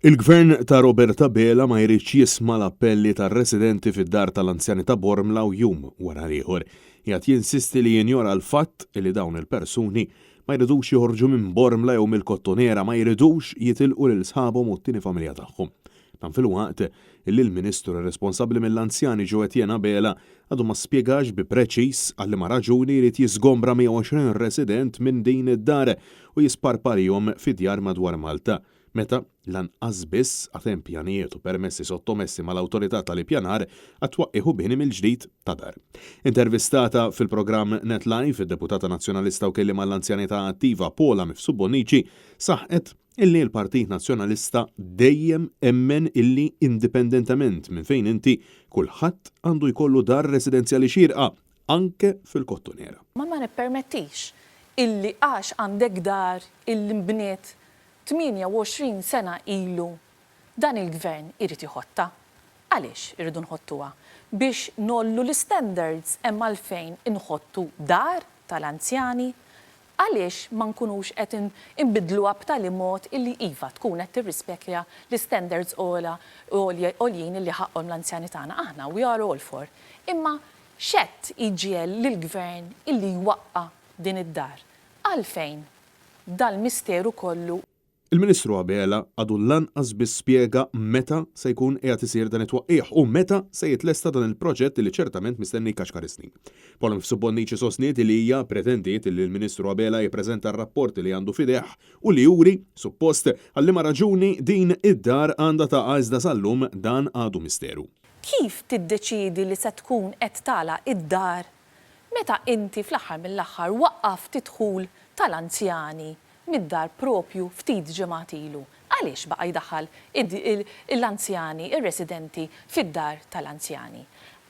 Il-Gvern ta' Robert Abela ma jridx jisma' l-appelli tar-residenti fid-Dar tal-Anzjani ta' Bormla u jum wara l-ieħor qiegħed jinsisti li jinjora l-fatt li dawn il-persuni ma jridux joħorġu minn Bormla jew mill-Kottonera, ma jridux jitilqu lil sħabhom u t-tieni familja tagħhom. Dan filwaqt li l-Ministru responsabbli mill-anzjani Jo Etienne Abela għadu ma spjegax bi preċiż għal liema raġuni jrid jiżgombra 120 resident minn din id-dar u jisparparihom fi djar madwar Malta meta lanqas biss għad hemm pjanijiet u permessi sottomessi mal-Awtorità tal-Ippjanar għat-twaqqigħ u bini mill-ġdid ta' dar. Intervistata fil-programm Net Live, id-Deputata Nazzjonalista u Kelliem għall-Anzjanità Attiva Paula Mifsud Bonnici saħqet illi l-Partit Nazzjonalista dejjem emmen illi indipendentement minn fejn inti, kulħadd għandu jkollu dar residenzjali xierqa, anke fil-Kottonera. Ma ma nippermettix illi għax għandek dar illi nbniet 28 sena ilu dan il-Gvern irid iħottha. Għaliex irridu nħottuha? Biex ngħollu l-istandards hemm għalfejn inħottu dar tal-anzjani? Għaliex ma nkunux qed inbiddluha b'tali mod illi iva tkun qed tirrispekja l-istandards ogħla għoljin illi ħaqqhom l-anzjani tagħna? Aħna we are all for. Imma x'qed iġiegħel lill-Gvern illi jwaqqa' din id-dar? Għalfejn dal-misteru kollu? Il-Ministru Abela għadu lanqas biss spjega meta se jkun qiegħed isir dan it-twaqqigħ u meta se jitlesta dan il-proġett li ċertament mistenni jkaxkar is-snin. Paula Mifsud Bonnici sostniet li hija pretendiet li l-Ministru Abela jippreżenta r-rapport li għandu f'idejh u li juri, suppost, għal liema raġuni din id-dar għandha taqa' iżda sal-lum dan għadu misteru. Kif tiddeċiedi li se tkun qed tagħlaq id-dar meta inti fl-aħħar mill-aħħar waqqaft id-dħul tal-anzjani mid-dar proprju ftit ġimgħat ilu? Għaliex baqa' jdaħħal l-anzjani, ir-residenti fid-dar tal-anzjani?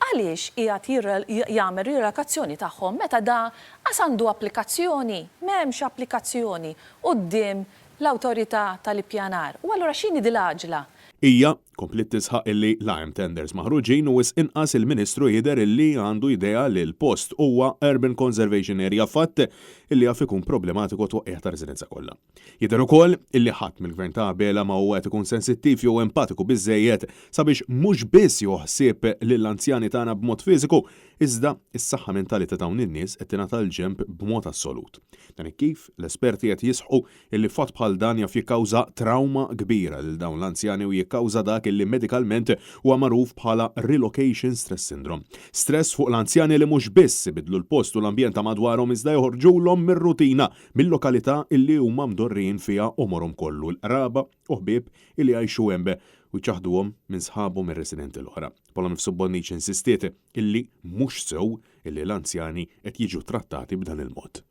Għaliex qiegħed jagħmel rilokazzjoni tagħhom meta da qas għandu applikazzjoni? M'hemmx applikazzjoni quddiem l-Awtorità tal-Ippjanar. U allura x'inhi dil-għaġla? Hija kompliet tisħaq illi la hemm tenders maħruġin u wisq inqas il-Ministru jidher illi għandu idea li l-post huwa Urban Conservation Area fatt illi jaf ikun problematiku għat-twaqqigħ tar-residenza kollha. Jidher ukoll illi ħadd mill-Gvern ta' Abela ma huwa qed ikun sensittiv jew empatiku biżżejjed sabiex mhux biss jieħu ħsieb lill-anzjani tagħna b'mod fiżiku iżda s-saħħa mentali ta' dawn in-nies qed tingħata l-ġenb b'mod assolut. Dan hekk kif l-esperti qed jisħqu illi fatt bħal dan jaf jikkawża trawma kbira lil dawn l-anzjani u jikkawża dak illi medikalment huwa magħruf bħala relocation stress syndrome. Stress fuq l-anzjani li mhux biss ibiddlu l-post u l-ambjent ta' madwarhom iżda joħorġulhom mir-rutina, mil-lokalità illi huma mdorrijin fiha għomorhom kollu, l-qraba u ħbieb illi jgħixu hemm u jċaħħduhom minn sħabhom ir-residenti l-oħra. Paula Mifsud Bonnici insistiet illi mhux sew illi l-anzjani qed jiġu trattati b'dan il-mod.